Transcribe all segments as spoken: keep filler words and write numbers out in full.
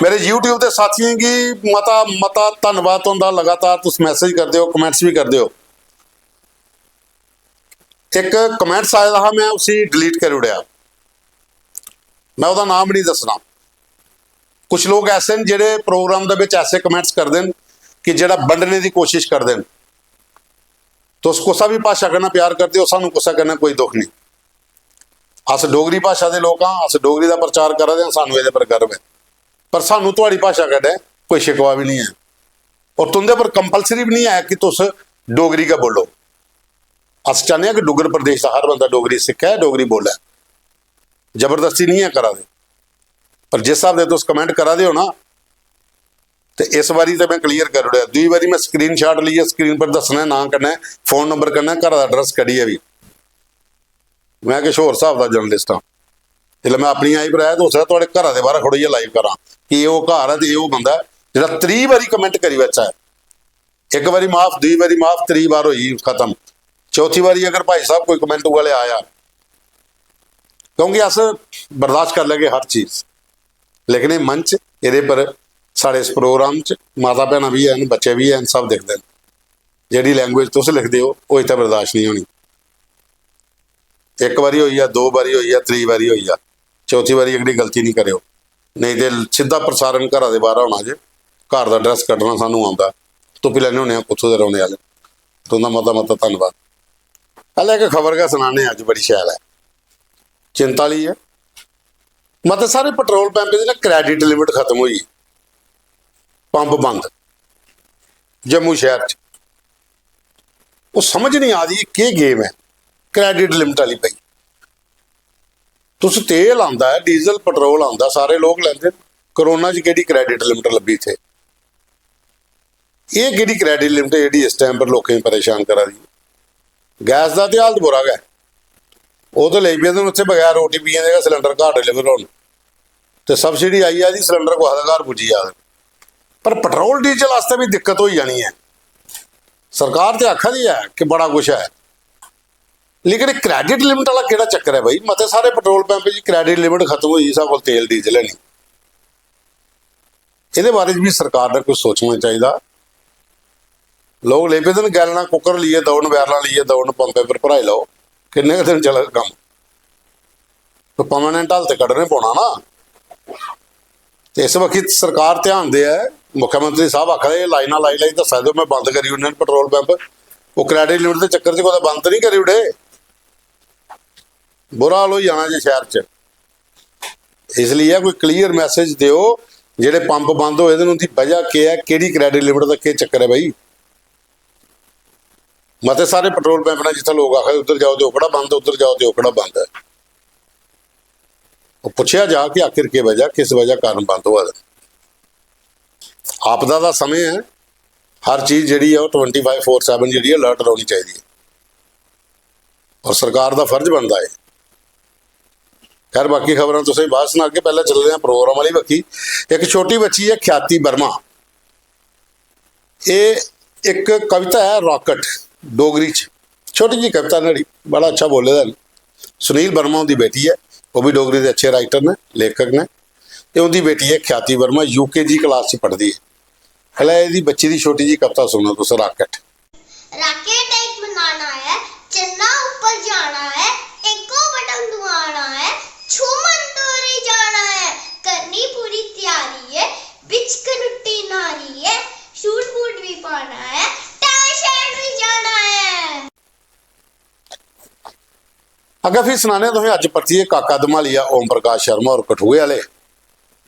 मेरे YouTube दे साथियें गी मता मता धन्नवाद तुं'दा, लगातार तुस मैसेज करदे ओ, कमेंट्स बी करदे ओ। इक कमेंट्स आए दा हा, में उसी डिलीट करी ओड़ेआ, में ओह्दा नाम नहीं दस्सना। कुछ लोग ऐसे न जेह्ड़े प्रोग्राम दे बिच ऐसे कमेंट्स करदे न कि जेह्ड़ा बंडने दी कोशिश करदे न। तुस कुसै बी भाशा कन्नै प्यार करदे ओ, सानू कुसै कन्नै कोई दुख नहीं। अस डोगरी भाशा दे लोक आं, अस डोगरी दा प्रचार करा दे आं, सानू एह्दे पर गर्व ऐ। पर सानू थुआढ़ी भाशा कन्नै कोई शिकवा बी नहीं ऐ, और तुं'दे पर कंपलसरी बी नहीं ऐ कि तुस डोगरी गै बोलो। अस चाह्न्ने आं कि डुग्गर प्रदेश दा हर बंदा डोगरी सिक्खै, डोगरी बोलै। जबरदस्ती नहीं ऐ करा दे, पर जिस स्हाब दे तुस कमेंट करा दे ओ ना, ते इस बारी ते में क्लियर करी ओड़ेआ। दूई बारी में स्क्रीनशॉट लेइयै स्क्रीन पर दस्सना ऐ, नांऽ कन्नै, फोन नंबर कन्नै, घरा दा एड्रेस कड्ढियै बी। में किश होर स्हाब दा जर्नलिस्ट आं। जिसलै में अपनी आई पर आया, ते उसलै थुआढ़े घरा दे बाह्र खड़ोइयै लाइव करां कि एह् ओह् घर ऐ ते एह् ओह् बंदा ऐ, जेह्ड़ा त्रीह् बारी कमेंट करी बैठा ऐ। इक बारी माफ, दूई बारी माफ, त्री बार होई खत्म। चौथी बारी अगर भाई साहब कोई कमेंट उ'ऐ लेआ आया, क्योंकि अस बर्दाश्त करी लैगे हर चीज, लेकिन एह् मंच, एह्दे पर, साढ़े इस प्रोग्राम च माता भैनां बी हैन, बच्चे बी हैन, सब दिखदे न। जेह्ड़ी लैंग्वेज तुस लिखदे ओ, ओह् इत्थै बर्दाश्त नहीं होनी। इक बारी होई जा, दो बारी होई जा, त्री बारी होई जा, चौथी बारी एह्कड़ी गलती नहीं करेओ, नेईं ते सिद्धा प्रसारण घरा दे बाह्र होना जे, घर दा एड्रेस कड्ढना सानू औंदा, तुप्पी लैन्ने होन्ने आं कुत्थूं दे रौह्ने आह्ले। तुं'दा मता मता धन्नवाद। पैह्लें इक खबर गै सनाने आं, अज्ज बड़ी शैल ऐ। चिंता आह्ली ऐ। मते सारे पेट्रोल पंप दी ना credit limit खत्म होई, पंप बंद जम्मू शैह्र च। ओह् समझ नहीं आ दी केह् गेम ऐ, credit limit आह्ली भाई। तुस तेल आंदा ऐ, डीजल, पेट्रोल आंदा, सारे लोक लैंदे न। कोरोना च केह्ड़ी credit limit लब्भी इत्थै? एह् केह्ड़ी credit limit ऐ जेह्ड़ी इस टाइम पर लोकें गी परेशान करा दी? गैस दा ते हालत बुरा गै, ओह् ते लेई पेदे न उत्थै बगैर ओटीपी दे गै सिलेंडर घर डिलीवर होन, ते सब्सिडी आई जा दी, सिलेंडर कुसै दे घर पुज्जी जा दे। पर पेट्रोल डीजल आस्तै बी दिक्कत होई जानी ऐ। सरकार ते आखा दी ऐ कि बड़ा कुछ ऐ, लेकिन credit limit आह्ला केह्ड़ा चक्कर ऐ भाई? मते सारे पेट्रोल पंप च credit limit खत्म होई, साढ़े कोल तेल डीजल है नहीं। एह्दे बारे च बी सरकार ने कुछ सोचना चाहिदा। लोक लेई पेदे न गैलनां कुकर लेइयै दौड़न, बैरलां लेइयै दौड़न, पंपे पर भराई लैओ, किन्ने गै दिन चलग कम्म? ते परमानेंट हल ते कड्ढने पौना ना। ते इस बक्खी सरकार ध्यान देऐ। मुख्यमंत्री साहब आखा दे, "एह् लाइनां लाई लाई दस्सा दे, में बंद करी ओड़ने न पेट्रोल पंप।" ओह् credit limit दे चक्कर च कुतै बंद ते नहीं करी ओड़े? बुरा हाल होई जाना जे शैह्र च। इसलिए कोई clear message देओ, जेह्ड़े पंप बंद होए दे न, उं'दी बजह केह् ऐ, केह्ड़ी credit limit दा केह् चक्कर ऐ भाई? मते सारे पेट्रोल पंप ने जित्थै लोक आखदे उद्धर जाओ ते ओह्कड़ा बंद, उद्धर जाओ ते ओह्कड़ा बंद ऐ। ओह् पुच्छेआ जा कि आखिर केह् वजह, किस वजह कारण बंद होआ दे न। आपदा दा समें ऐ, हर चीज जेह्ड़ी ऐ ओह् twenty five four seven जेह्ड़ी ऐ alert रौह्नी चाहिदी ऐ, और सरकार दा फर्ज बनदा ऐ। खैर, बाकी खबरां तुसें बाद सनागे, पैह्लें चलदे आं प्रोग्राम आह्ली बक्खी। इक छोटी बच्ची ऐ ख्याति वर्मा, एह् इक कविता ऐ रॉकेट, डोगरी च छोटी जी कविता न्हाड़ी, बड़ा अच्छा बोले दा ऐ। सुनील वर्मा उं'दी बेटी ऐ, ओह् बी डोगरी दे अच्छे राइटर न, लेखक न। ते उं'दी बेटी ऐ ख्याति वर्मा, यूकेजी क्लास च पढ़दी ऐ। पैह्लें एह्दी बच्ची दी छोटी जी कविता सुनो तुस, रॉकेट। राकेट एक बनाना ऐ, चन्ना उप्पर जाना ऐ, इक्को बटन दबाना ऐ, छूमन तोड़ी जाना ऐ, करनी पूरी त्यारी ऐ, बिच कनुट्टी नारी ऐ, शूट बूट भी पाना ऐ, टैं शैट भी जाना ऐ। अग्गें फ्ही सनाने आं तुसें, अज्ज परतियै काका धमालिया ओम प्रकाश शर्मा होर कठुए आह्ले,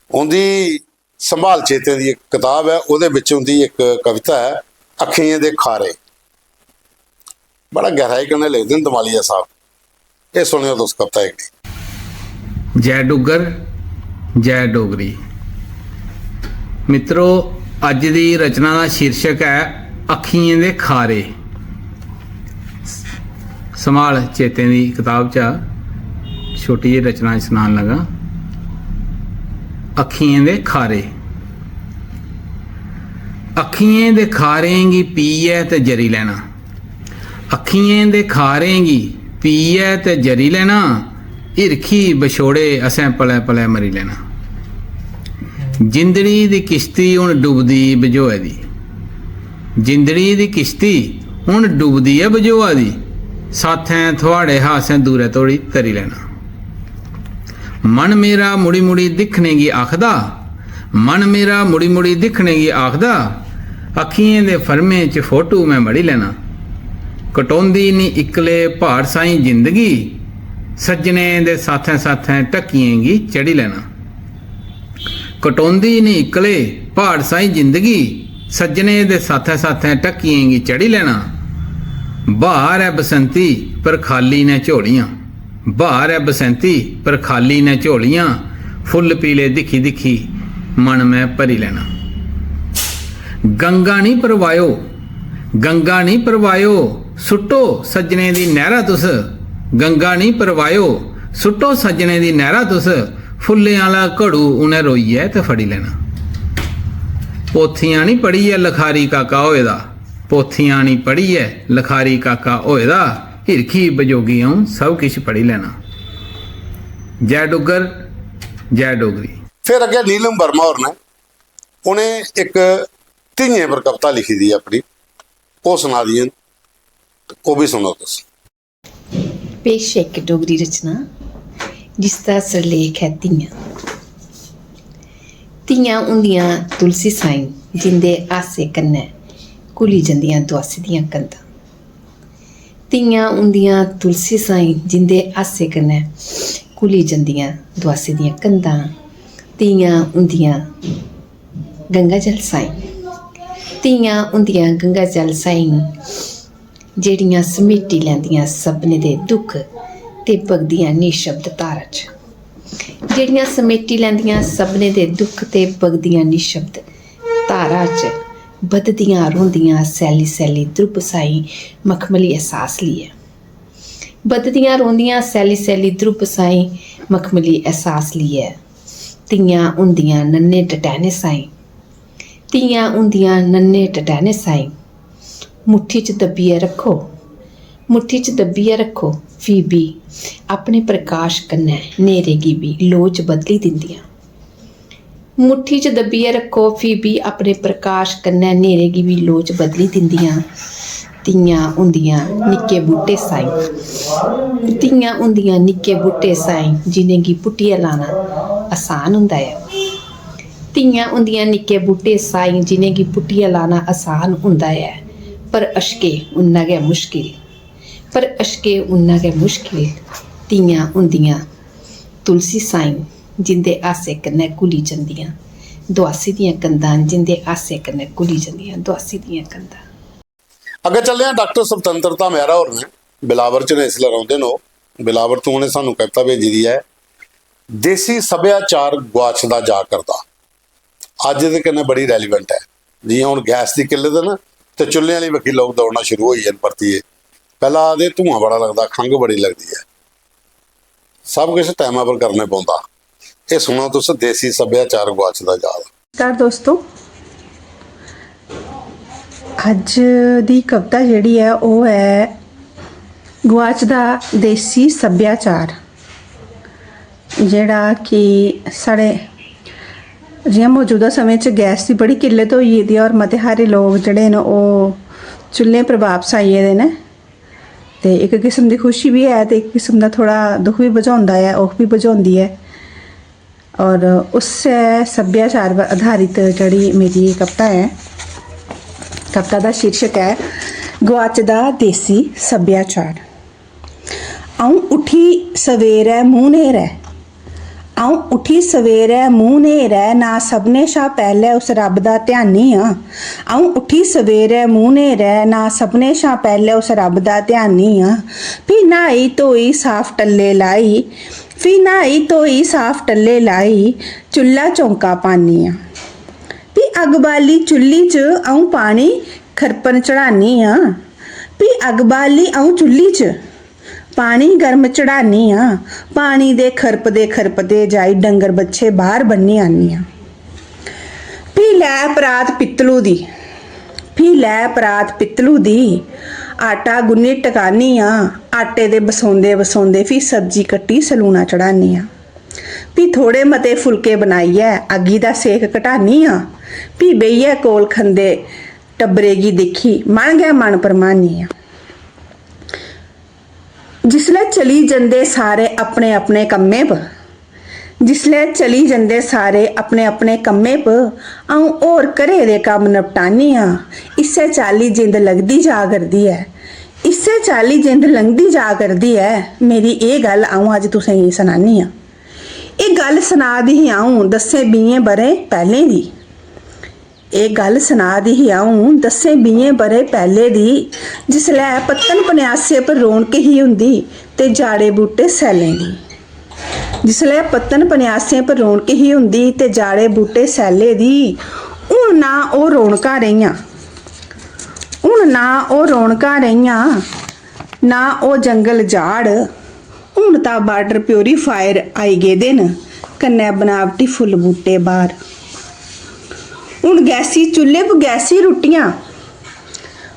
उं'दी संभाल चेतें दी इक कताब ऐ, ओह्दे बिच उं'दी इक कविता ऐ, अक्खियें दे खारे। बड़ा गैहराई कन्नै लिखदे न धमालिया साहब। एह् सुनेओ तुस कविता एह्कड़ी। जय डुग्गर, जय डोगरी। मित्रो, अज्ज दी रचना दा शीर्षक ऐ अक्खियें दे खारे। संभाल चेतें दी कताब चा छोटी जेही रचना सनान लगा। अक्खियें दे खारे। अक्खियें दे खारें गी पीयै ते जरी लैना। अक्खियें दे खारें गी पीयै ते जरी लैना। हिरखी बछोड़े असें पलै पलै मरी लैना। जिंदड़ी दी किश्ती हुन डुबदी बझोआ दी। जिंदड़ी दी किश्ती हुन डुबदी ऐ बझोआ दी। साथें थुआड़े हा असें दूरै तोड़ी तरी लैना। मन मेरा मुड़ी मुड़ी दिक्खने गी आखदा, मन मेरा मुड़ी मुड़ी दिक्खने गी आखदा, अक्खियें दे फर्में च फोटू में मड़ी लैना। कटोंदी निं इक्कले प्हाड़ साहीं जिंदगी, सज्जनें दे साथें साथें ढक्कियें गी चढ़ी लैना। कटोंदी निं इक्कले प्हाड़ साहीं जिंदगी, सज्जनें दे साथें साथें ढक्कियें गी चढ़ी लैना। ब्हार ऐ बसंती पर खाल्ली न झोलियां, ब्हार ऐ बसंती पर खाल्ली न झोलियां, फुल्ल पीले दिक्खी दिक्खी मन में भरी लैना। गंगा निं परवायो, गंगा निं परवायो, सुट्टो सज्जनें दी नैह्रा तुस। गंगा निं परवायो, सुट्टो सज्जनें दी नैह्रा तुस। फुल्लें आह्ला घड़ू उ'नें रोइयै ते फड़ी लैना। पोथियां निं पढ़ियै लखारी काका होए दा, पोथियां निं पढ़ियै लखारी काका होए दा। हिरखी बजोगी अ'ऊं सब किश पढ़ी लैना। जै डुग्गर, जै डोगरी। फिर अग्गें नीलम वर्मा होर ने, उ'नें इक धियें पर कविता लिखी दी ऐ अपनी, ओह् सना दियां न, ओह् बी सुनो तुस। पेश ऐ इक डोगरी रचना जिसदा सिरलेख ऐ धीआं। धीआं होंदियां तुलसी साईं जिंदे हास्से कन्नै घुली जंदियां दुआसी दियां कंधां। धीआं होंदियां तुलसी साईं जिंदे हास्से कन्नै घुली जंदियां दुआसी दियां कंधां। धीआं होंदियां गंगा जल साईं, धीआं होंदियां गंगा जल साईं, जेह्ड़ियां समेटी लैंदियां सभनें दे दुख ते बगदियां निशब्द धारा च। जेह्ड़ियां समेटी लैंदियां सभनें दे दुख ते बगदियां निशब्द धारा च बधदियां रौंह्दियां सैल्ली सैल्ली द्रुब साईं मखमली एहसास लेइयै। बधदियां रौंह्दियां सैल्ली सैल्ली द्रुब साईं मखमली एहसास लेइयै। धीआं होंदियां नन्हे टटैह्ने साईं, धीआं होंदियां नन्हे टटैह्ने साईं। मुट्ठी च दब्बियै रक्खो, मुट्ठी च दब्बियै रक्खो, फ्ही बी अपने प्रकाश कन्नै न्हेरे गी बी लोऽ च बदली दिंदियां। मुट्ठी च दब्बियै रक्खो, फ्ही बी अपने प्रकाश कन्नै न्हेरे गी बी लोऽ च बदली दिंदियां। धीआं होंदियां निक्के बूह्टे साईं, धीआं होंदियां निक्के बूह्टे साईं, जि'नेंगी पुट्टियै लाना असान होंदा ऐ। धीआं होंदियां निक्के बूह्टे साईं, जि'नेंगी पुट्टियै लाना असान होंदा ऐ, पर अश्के उन्ना गै मुश्किल, पर अश्के उन्ना गै मुश्किल। धीआं होंदियां तुलसी साईं, जिंदे हास्से कन्नै घुली जंदियां दुआसी दियां कंधां, जिंदे हास्से कन्नै घुली जंदियां दुआसी दियां कंधां। अग्गें चलने आं, डाक्टर स्वतंत्रता मेहरा होर ने, बिलावर च ने इसलै रौंह्दे न ओह्। बिलावर तों उ'नें सानूं कविता भेजी दी ऐ, देसी सभ्याचार गुआचदा जा करदा। अज्ज दे कन्नै बड़ी रेलीवेंट ऐ। जि'यां हून गैस दी किल्लत ऐ ना, ते चुल्लें आह्ली बक्खी लोक दौड़ना शुरू होई गे न परतियै। पैह्ला आखदे धुआं बड़ा लगदा, खंघ बड़ी लगदी ऐ। सब किश टैमा पर करने पौंदा। एह् सुनो तुस, देसी सभ्याचार गुआचदा जा दा। नमस्कार दोस्तो, अज्ज दी कविता जेह्ड़ी ऐ ओह् ऐ गुआचदा देसी सभ्याचार, जेह्ड़ा कि साढ़े जि'यां मौजूदा समें च गैस दी बड़ी किल्लत होई गेदी ऐ और मते हारे लोक जेह्ड़े न ओह् चुल्लें पर बापस आई गेदे न। ते इक किस्म दी खुशी बी ऐ ते इक किस्म दा थोह्ड़ा दुख बी बझोंदा ऐ, औख बी बझोंदी ऐ। और उस्सै सभ्याचार पर आधारित जेह्ड़ी मेरी एह् कविता ऐ, कविता दा शीर्षक ऐ गुआचदा देसी सभ्याचार। अ'ऊं उट्ठी सवेरै मूंह् न्हेरै, अ'ऊं उट्ठी सवेरै मूंह् न्हेरै, ना सभनें शा पैह्लै उस रब्ब दा ध्यानी आं। अ'ऊं उट्ठी सवेरै मूंह् न्हेरै, ना सभनें शा पैह्लै उस रब्ब दा ध्यानी आं। फ्ही न्हाई धोई साफ टल्ले लाई, फ्ही न्हाई धोई साफ टल्ले लाई, चु'ल्ला चौंका पान्नी आं। फ्ही अग्ग बाली चु'ल्ली च अ'ऊं पानी खरपन चढ़ानी आं। फ्ही अग्ग बाली अ'ऊं चु'ल्ली च पानी गर्म चढ़ानी आं। पानी दे खरपदे खरपदे जाई डंगर बच्छे बाह्र ब'न्नी आनी आं। फ्ही लै परात पित्तलू दी, फ्ही लै परात पित्तलू दी, आटा गुन्नी टकानी आं। आटे दे बसोंदे बसोंदे फ्ही सब्जी कट्टी सलूना चढ़ानी आं। फ्ही थोड़े मते फुलके बनाइयै अग्गी दा सेक घटानी आं। फ्ही बेहियै कोल खंदे टब्बरे गी दिक्खी मन गै मन भरमानी आं। जिसलै चली जंदे सारे अपने अपने कम्में पर, जिसलै चली जंदे सारे अपने अपने कम्में पर, अ'ऊं होर घरै दे कम्म नपटानी आं। इस्सै चाल्ली जिंद लंघदी जा करदी ऐ, इस्सै चाल्ली जिंद लंघदी जा करदी ऐ। मेरी एह् गल्ल अ'ऊं अज्ज तुसें गी सनानी आं। एह् गल्ल सना दी ही अ'ऊं दस्सें बीहें ब'रें पैह्लें दी। एह् गल्ल सना दी ही अ'ऊं दस्सें बीहें ब'रे पैह्ले दी, जिसलै पत्तन पन्यासे पर रौनक ही होंदी ते जाड़े बूटे सैल्लें दी। जिसलै पत्तन पन्यासें पर रौनक ही होंदी ते जाड़े बूटे सैल्ले दी। हून ना ओह् रौनकां रेहियां, हून ना ओह् रौनकां रेहियां, ना ओह् जंगल जाड़। हून तां वाटर प्योरीफायर आई गेदे न, कन्नै बनावटी फुल्ल बूटे बाह्र। हून गैसी चु'ल्ले पर गैसी रुट्टियां,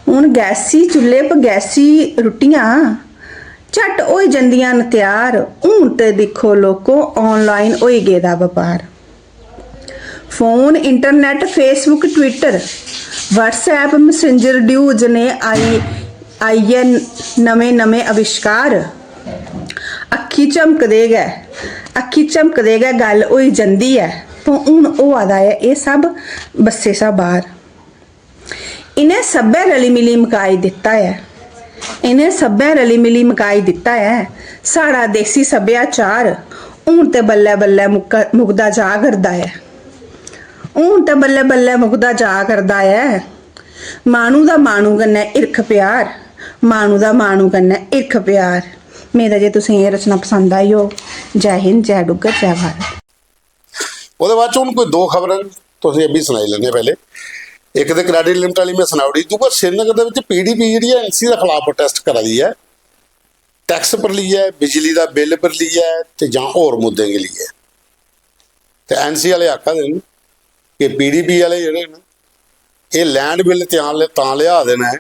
हून गैसी चु'ल्ले पर गैसी रुट्टियां झट्ट होई जंदियां न त्यार। हून ते दिक्खो लोको, आनलाइन होई गेदा बपार। Phone, internet, Facebook, Twitter, WhatsApp, messenger, due जनेह् आई, आई गे नमें नमें आविश्कार। अक्खी झमकदे गै, अक्खी झमकदे गै गल्ल होई जंदी ऐ। पर हून होआ दा ऐ एह् सब बस्सै शा बाह्र। इ'नें सब्भै रली मिली मकाई दित्ता ऐ, इ'नें सब्भै रली मिली मकाई दित्ता ऐ साढ़ा देसी सब्भ्याचार। हून ते बल्लै बल्लै मुक्का-, मुकदा जा करदा ऐ, हून ते बल्लै बल्लै मुकदा जा करदा ऐ। माह्नू दा माह्नू कन्नै हिरख प्यार, माह्नू दा माह्नू कन्नै हिरख प्यार। मेद ऐ जे तुसें एह् रचना पसंद आई होग। जै हिंद, जै डुग्गर, जै भारत। ओह्दे बाद च हून कोई दो खबरां न, तुसें एह् बी सनाई लैन्ने आं पैह्ले। इक ते क्रेडिट लिमिट आह्ली में सनाई ओड़ी, दूआ श्रीनगर दे बिच पीडीपी जेह्ड़ी ऐ एनसी दे खिलाफ प्रोटेस्ट करा दी ऐ, टैक्स पर लेइयै, बिजली दा बिल पर लेइयै ते जां होर मुद्दें गी लेइयै। ते एनसी आह्ले आखा दे न कि पीडीपी आह्ले जेह्ड़े न, एह् लैंड बिल तां ले-, तां लेआ दे न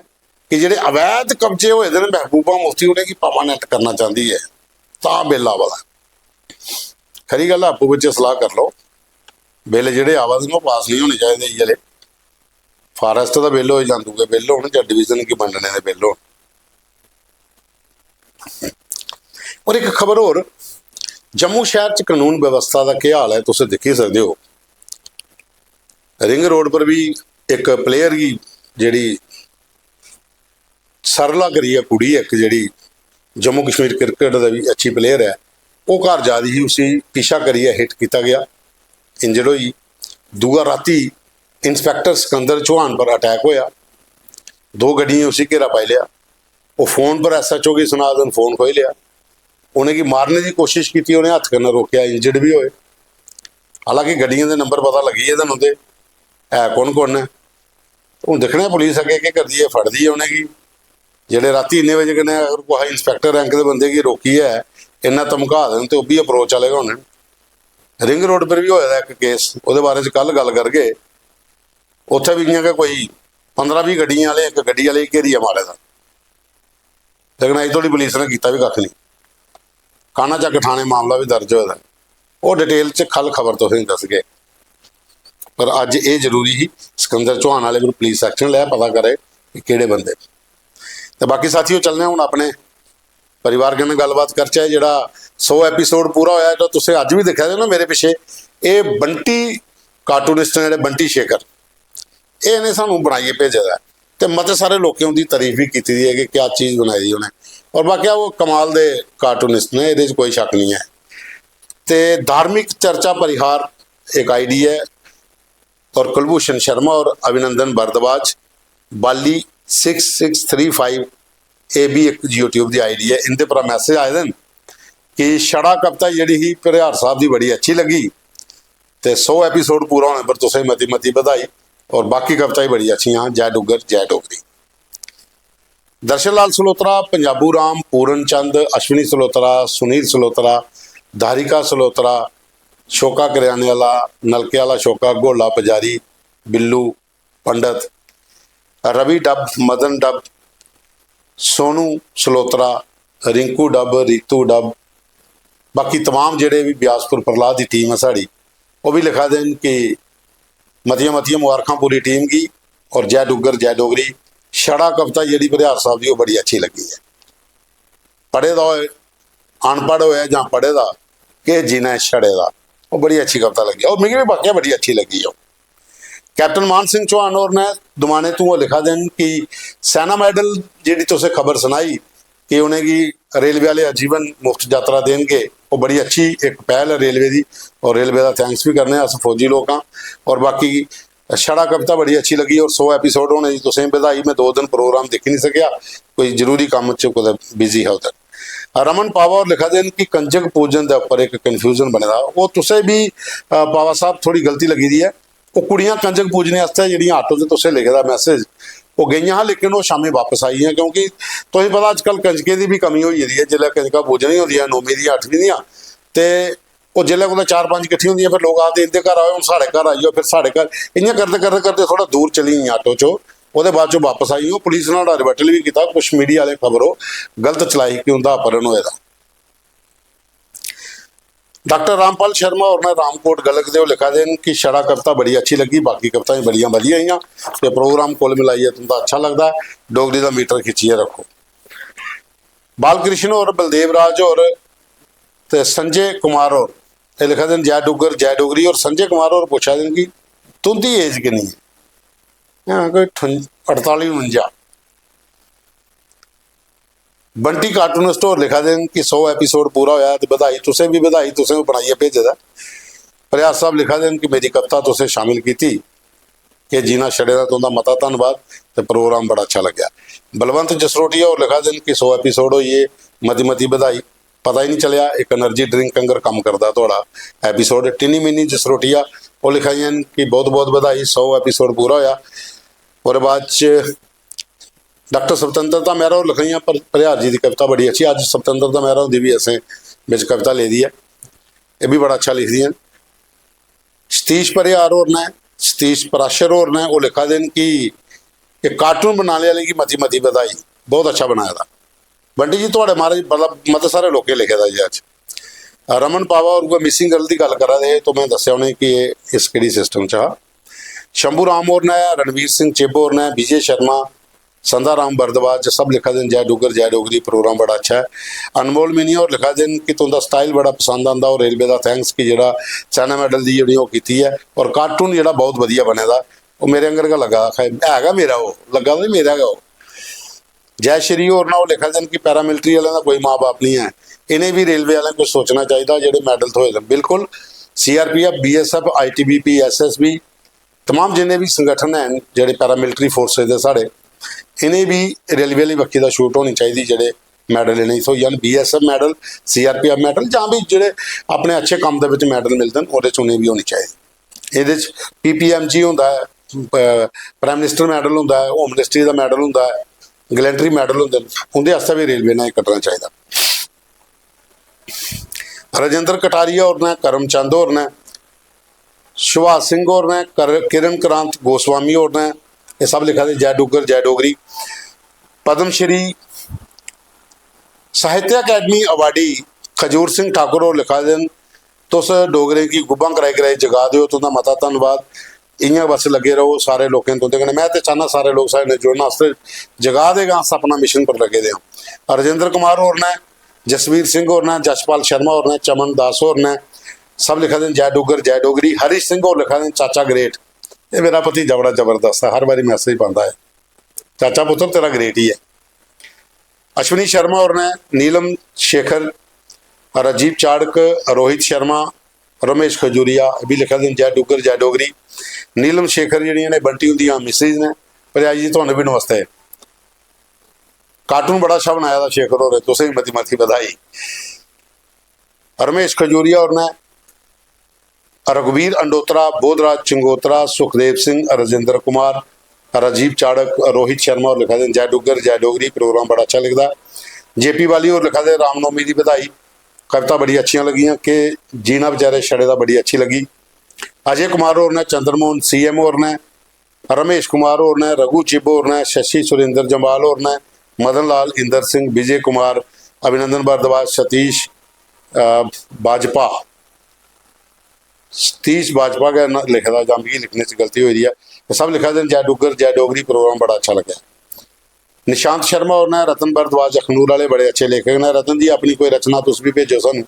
कि जेह्ड़े अवैध कब्जे होए दे न, महबूबा मुफ्ती उ'नेंगी परमानेंट करना चांह्दी ऐ, तां बिल आवा दा। खरी गल्ल ऐ, आपूं बिच्चें सलाह करी लैओ। बिल जेह्ड़े आवा दे न, ओह् पास नेईं होने चाहिदे इ'यै ले। फारैस्ट दा बिल होए जां दूए बिल होन जां डिवीजन गी बंडने दे बिल होन। और इक खबर होर, जम्मू शैह्र च कनून व्यवस्था दा केह् हाल ऐ, तुस दिक्खी सकदे ओ। रिंग रोड पर बी इक प्लेयर गी, जेह्ड़ी सरला करियै कुड़ी ऐ इक, जेह्ड़ी जम्मू कश्मीर क्रिकेट दी बी अच्छी प्लेयर ऐ, ओह् घर जा दी ही, उसी पीछा करियै हिट कीता गेआ, इंजर्ड होई। दूआ राती इंस्पैक्टर सिकंदर चौहान पर अटैक होआ, दो गड्डियें उसी घेरा पाई लेआ। ओह् फोन पर एसएचओ गी सना दे न, फोन खोई लेआ। उ'नेंगी मारने दी कोशिश कीती, उ'नें हत्थ कन्नै रोकेआ, इंजर्ड बी होए। हालांकि गड्डियें दे नंबर पता लग्गी गेदे न उं'दे, है कु'न कु'न न। हून दिक्खने आं पुलिस अग्गें केह् करदी ऐ, फड़दी ऐ उ'नेंगी। जेह्ड़े रातीं इन्ने बजे कन्नै अगर कुसै इंस्पैक्टर रैंक दे बंदे गी रोकियै इन्ना धमका दे न ते ओह् बी अप्रोच आह्ले गै होने न। रिंग रोड पर बी होए दा इक केस, ओह्दे बारे च कल गल्ल करगे। उत्थै बी इ'यां गै कोई पंदरां बीह् गड्डियें आह्ले इक गड्डी आह्ले गी घेरियै मारे दा। लेकिन अजें धोड़ी पुलिस ने कीता बी कक्ख निं। काना चक्क थाने मामला बी दर्ज होए दा ऐ। ओह् डिटेल च कल खबर तुसेंगी दसगे। पर अज्ज एह् जरूरी ही, सिकंदर चौहान आह्ले पर पुलिस एक्शन लै, पता करे कि केह्ड़े बंदे। ते बाकी साथियों, चलने आं हून अपने परिवार कन्नै गल्लबात करचै। जेह्ड़ा सौ एपिसोड पूरा होया, जेह्ड़ा तुसें अज्ज बी दिक्खा दे ना मेरे पिच्छे, एह् बंटी कार्टूनिस्ट न, जेह्ड़े बंटी शेखर, एह् इ'नें सानूं बनाइयै भेजे दा ऐ। ते मते सारे लोकें उं'दी तारीफ बी कीती दी ऐ कि क्या चीज बनाई दी उ'नें। और बाकी ओह् कमाल दे कार्टूनिस्ट न, एह्दे च कोई शक्क निं ऐ। ते धार्मिक चर्चा परिहार इक आईडी ऐ, और कुलभूषण शर्मा और अभिनंदन भारद्वाज, बाली सिक्स सिक्स थ्री फाइव, एह् बी इक यूट्यूब दी आईडी ऐ। इं'दे परा मैसेज आए दे न कि छड़ा कविता जेह्ड़ी ही परिहार साहब दी बड़ी अच्छी लग्गी, ते सौ एपिसोड पूरा होने पर तुसें मती मती बधाई, और बाकी कविता ही बड़ी अच्छियां। जय डुग्गर, जय डोगरी। दर्शन लाल सलोत्रा, पंजाबू राम, पूरन चंद, अश्विनी सलोत्रा, सुनील सलोत्रा, धारिका सलोत्रा, शोका करियाने आह्ला, नलके आह्ला शोका, गोला पुजारी, बिल्लू पंडत, रवि डब, मदन डब, सोनू सलोत्रा, रिंकू डब, रितू डब, बाकी तमाम जेह्ड़े बी ब्यासपुर प्रहलाद दी टीम ऐ साढ़ी, ओह् बी लिखा दे न कि मतियां मतियां मुबारखां पूरी टीम गी। और जय डुग्गर जय डोगरी। छड़ा कविता जेह्ड़ी परिहार साहब दी, ओह् बड़ी अच्छी लग्गी ऐ। पढ़े दा होए, अनपढ़ होए जां पढ़े दा, केह् जीना ऐ छड़े दा। ओह् बड़ी अच्छी कविता लग्गी, ओह् मिगी बी वाकई बड़ी अच्छी लग्गी ओह्। कैप्टन मान सिंह चौहान होर ने दुमाने तू ओह् लिखा दे न कि सेना मेडल, जेह्ड़ी तुसें खबर सनाई कि उ'नेंगी रेलवे आह्ले आजीवन मुफ्त यात्रा देनगे, ओह् बड़ी अच्छी इक पैह्ल ऐ रेलवे दी, और रेलवे दा थैंक्स बी करने आं अस, फौजी लोक आं। और बाकी छड़ा कविता बड़ी अच्छी लग्गी, और सौ एपिसोड होने दी तुसें बधाई। में दो दिन प्रोग्राम दिक्खी निं सकेआ, कोई जरूरी कम्म च कुतै बिजी हा उद्धर। रमन पावा होर लिखा दे न कि कंजक पूजन दे उप्पर इक कन्फ्यूजन बने दा, ओह् तुसें बी, अ, पावा साहब, थोड़ी गलती लग्गी दी ऐ। ओह् कुड़ियां कंजक पूजने आस्तै जेह्ड़ियां, आटो च तुसें लिखे दा मैसेज, ओह् गेइयां हां, लेकिन ओह् शामीं बापस आई गेइयां, क्योंकि तुसें पता अजकल कंजकें दी बी कमी होई गेदी ऐ। जिसलै कंजकां पूजनियां होंदियां नौमीं दियां, अठमीं दियां, ते ओह् जिसलै कुतै चार पंज किट्ठियां होंदियां, फिर लोक आखदे, "इं'दे घर आओ, हून साढ़े घर आई जाओ, फिर साढ़े घर।" इ'यां करदे करदे करदे थोह्ड़ा दूर चली गेइयां आटो च, ओह्दे बाद च ओह् बापस आई। ओह् पुलिस ने नुहाड़ा रिबटल बी कीता, कुछ मीडिया आह्ले खबर ओह् गलत चलाई कि उं'दा अपहरण होए दा। डाक्टर रामपाल शर्मा होर ने रामकोट गलक दे, ओह् लिखा दे न कि छड़ा कविता बड़ी अच्छी लग्गी, बाकी कवितां बी बड़ियां बधिया हियां, ते प्रोग्राम कुल मिलाइयै तुं'दा अच्छा लगदा ऐ। डोगरी दा मीटर खिच्चियै रक्खो। बालकृष्ण होर, बलदेव राज होर ते संजय कुमार होर, एह् लिखा दे न, "जय डुग्गर, जय डोगरी।" और संजय कुमार होर पुच्छा दे न कि तुं'दी एज किन्नी ऐ? हां, कोई ठुं-, अड़ताली उनंजा। बंटी कार्टूनिस्ट होर लिखा दे न कि सौ एपिसोड पूरा होया ते बधाई, तुसें बी बधाई, तुसें बी बनाइयै भेजे दा। प्रयास साहब लिखा दे न कि मेरी कविता तुसें शामिल कीती, कि जीना छड़े दा, तुं'दा मता धन्नवाद ते प्रोग्राम बड़ा अच्छा लग्गेआ। बलवंत जसरोटिया होर लिखा दे न कि सौ एपिसोड होई गे, मती मती बधाई। पता ही निं चलेआ, इक एनर्जी ड्रिंक आंगर कम्म करदा थुआढ़ा एपिसोड। टिनी मिनी जसरोटिया, ओह् लिखा दियां न कि बहुत बहुत बधाई, सौ एपिसोड पूरा होया। ओह्दे बाद च डाक्टर स्वतंत्रता मेहरा होर लिखा दियां, पर परिहार जी दी कविता बड़ी अच्छी। अज्ज स्वतंत्रता मेहरा हुंदी बी असें बिच कविता लेदी ऐ, एह् बी बड़ा अच्छा लिखदियां न। सतीश परिहार होर ने, सतीश पराशर होर ने, ओह् लिखा दे न कि एह् कार्टून बनाने आह्ले गी मती मती बधाई, बहुत अच्छा बनाए दा। बंटी जी, थुआढ़े महाराज बड़ा, मते सारे लोकें लिखे दा जी अज्ज। रमन पावा होर उ'ऐ मिसिंग गर्ल दी गल्ल करा दे हे, तो में दस्सेआ उ'नेंगी कि एह् इस केह्ड़ी सिस्टम च हा। शंभू राम होर ने, रणवीर सिंह चिब होर ने, विजय शर्मा, संधा राम बरदवाज, सब लिखा दे न, "जय डुग्गर, जय डोगरी, प्रोग्राम बड़ा अच्छा ऐ।" अनमोल मिनी होर लिखा दे न कि तुं'दा स्टाइल बड़ा पसंद आंदा, और रेलवे दा थैंक्स कि जेह्ड़ा सेना मेडल दी जेह्ड़ी ओह् कीती ऐ, और कार्टून जेह्ड़ा बहुत बधिया बने दा, ओह् मेरे आंगर गै लग्गा दा, खैर, है गै मेरा ओह्, लग्गा दा ते मेरा गै ओह्। जय श्री होर ना, ओह् लिखा दे न कि पैरामिलिट्री आह्लें दा कोई मां बाप निं ऐ, इ'नें बी रेलवे आह्लें कुछ सोचना चाहिदा, जेह्ड़े मेडल थ्होए दे न। बिल्कुल, सीआरपीएफ, बीएसएफ, आईटीबीपी, एसएसबी, तमाम जिन्ने बी संगठन हैन जेह्ड़े पैरामिलिट्री फोर्सेज दे साढ़े, इ'नें बी रेलवे आह्ली बक्खी दा छूट होनी चाहिदी, जेह्ड़े मेडल इ'नेंगी थ्होई जान, बीएसएफ मेडल, सीआरपीएफ मेडल, जां बी जेह्ड़े अपने अच्छे कम्म दे बिच मेडल मिलदे न, ओह्दे च उ'नेंगी बी होनी चाहिदी। एह्दे च पीपीएमजी होंदा ऐ, प-, प्राइम मिनिस्टर मेडल होंदा ऐ, होम मिनिस्ट्री दा मेडल होंदा ऐ, गैलेंट्री मेडल होंदे न, उं'दे आस्तै बी रेलवे ने एह् कड्ढना चाहिदा। राजेंद्र कटारिया होर ने, करमचंद होर ने, सुभाष सिंह होर ने, कर-, किरण क्रांत गोस्वामी होर ने, एह् सब लिखा दे, "जय डुग्गर, जय डोगरी।" पद्मश्री साहित्य अकैडमी अवार्डी खजूर सिंह ठाकुर होर लिखा दे न, "तुस डोगरें गी गुब्बां कराई कराई जगा दे ओ, तुं'दा मता धन्नवाद।" इ'यां बस लग्गे र'वो, सारे लोकें तुं'दे कन्नै, में ते चाह्न्नां सारे लोक साढ़े कन्नै जुड़न, अस ते जगा दे गै, अस अपना मिशन पर लग्गे दे आं। राजेंद्र कुमार होर ने, जसवीर सिंह होर ने, जशपाल शर्मा होर ने, चमन दास होर ने, सब लिखा दे न, "जय डुग्गर, जय डोगरी।" हरीश सिंह होर लिखा दे न, "चाचा ग्रेट।" एह् मेरा भतीजा बड़ा जबरदस्त ऐ, हर बारी मैसेज पांदा ऐ, "चाचा पुत्तर, तेरा ग्रेट ही ऐ।" अश्विनी शर्मा होर ने, नीलम शेखर, राजीव चाड़क, रोहित शर्मा, रमेश खजूरिया, एह् बी लिखा दे न, "जय डुग्गर, जय डोगरी।" नीलम शेखर जेह्ड़ियां ने, बंटी हुंदियां मिसेज ने। भरजाई जी, तुहानू बी नमस्ते। कार्टून बड़ा अच्छा बनाया दा शेखर होरें, तुसें बी मती मती बधाई। रमेश खजूरिया होर ने, रघुवीर अंडोत्रा, बोधराज चंगोत्रा, सुखदेव सिंह, राजेंद्र कुमार, राजीव चाड़क, रोहित शर्मा होर लिखा दे न, "जय डुग्गर, जय डोगरी, प्रोग्राम बड़ा अच्छा लगदा।" जेपी वाली होर लिखा दे, "रामनौमी दी बधाई, कविता बड़ी अच्छियां लगियां, के जीना बेचारे छड़े दा, बड़ी अच्छी लगी।" अजय कुमार होर ने, चंद्रमोहन सीएम होर ने, रमेश कुमार होर ने, रघु चिब होर ने, शशि सुरेंद्र जम्वाल होर ने, मदन लाल, इंदर सिंह, विजय कुमार, अभिनंदन भारद्वाज, सतीश, अ, बाजपा, सतीश बाजपा गै न-, लिखे दा, जां मिगी लिखने च गलती होई दी ऐ। ते सब लिखा दे न, "जय डुग्गर, जय डोगरी, प्रोग्राम बड़ा अच्छा लग्गेआ।" निशांत शर्मा होर ने, "रतन भारद्वाज अखनूर आह्ले बड़े अच्छे लेखक न। रतन जी, अपनी कोई रचना तुस बी भेजो सानू।"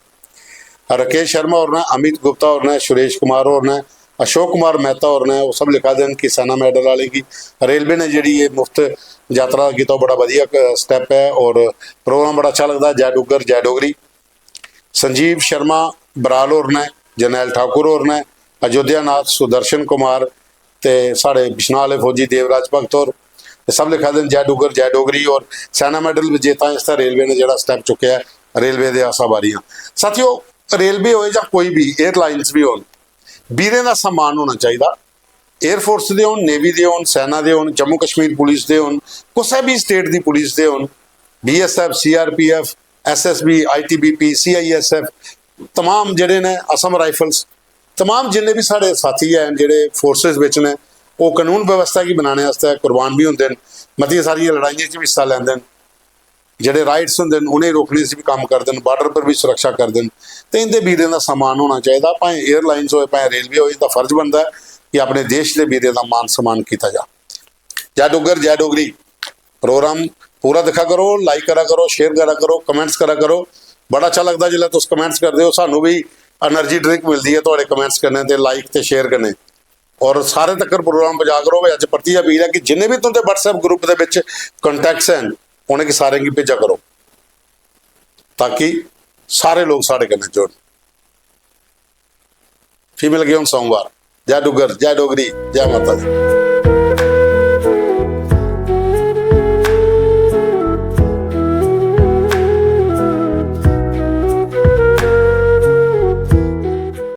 राकेश शर्मा होर ने, अमित गुप्ता होर ने, सुरेश कुमार होर ने, अशोक कुमार मेहता होर ने, ओह् सब लिखा दे न कि सेना मेडल आह्ले गी रेलवे ने जेह्ड़ी एह् मुफ्त यात्रा कीता, ओह् बड़ा बधिया क-, स्टैप ऐ और प्रोग्राम बड़ा अच्छा लगदा। जय डुग्गर, जय डोगरी। संजीव शर्मा बराल होर ने, जरनैल ठाकुर होर ने, अयोध्या नाथ, सुदर्शन कुमार ते साढ़े बिश्नाह आह्ले फौजी देवराज भगत होर, ते सब लिखा दे न, "जय डुग्गर, जय डोगरी।" और सेना मेडल विजेता आस्तै रेलवे ने जेह्ड़ा स्टैप चुक्केआ ऐ, रेलवे दे अस आभारी आं। साथियो, रेलवे होए जां कोई बी एयरलाइंस बी होन, वीरें दा सम्मान होना चाहिदा। एयरफोर्स दे होन, नेवी दे होन, सेना दे होन, जम्मू कश्मीर पुलिस दे होन, कुसै बी स्टेट दी पुलिस दे होन, BSF, CRPF, SSB, ITBP, CISF, तमाम जेह्ड़े न, असम राइफल्स, तमाम जिन्ने बी साढ़े साथी हैन जेह्ड़े फोर्सेस बिच न, ओह् कानून व्यवस्था गी बनाने आस्तै कुर्बान बी होंदे न, मतियां सारियां लड़ाइयें च बी हिस्सा लैंदे न, जेह्ड़े राइट्स होंदे न उ'नेंगी रोकने च बी कम्म करदे न, बार्डर पर बी सुरक्षा करदे न। ते इं'दे वीरें दा सम्मान होना चाहिदा, भाएं एयरलाइंस होए, भाएं रेलवे होए, इं'दा फर्ज बनदा ऐ कि अपने देश दे वीरें दा मान सम्मान कीता जा। जय डुग्गर, जय डोगरी। प्रोग्राम पूरा दिक्खा करो, लाइक करा करो, शेयर करा करो, कमेंट्स करा करो। बड़ा अच्छा लगदा जिसलै तुस कमेंट्स करदे ओ, सानू बी एनर्जी ड्रिंक मिलदी ऐ थुआढ़े कमेंट्स कन्नै ते लाइक ते शेयर कन्नै। और सारे तक्कर प्रोग्राम पजा करो। अज्ज परतियै अपील ऐ कि जिन्ने बी तुं'दे WhatsApp ग्रुप दे बिच कॉन्टैक्ट्स हैन, उ'नेंगी सारें गी भेजा करो, ताकि सारे लोग साढ़े कन्नै जुड़न। फ्ही मिलगे हून सोमवार। जय डुग्गर, जय डोगरी, जय माता दी।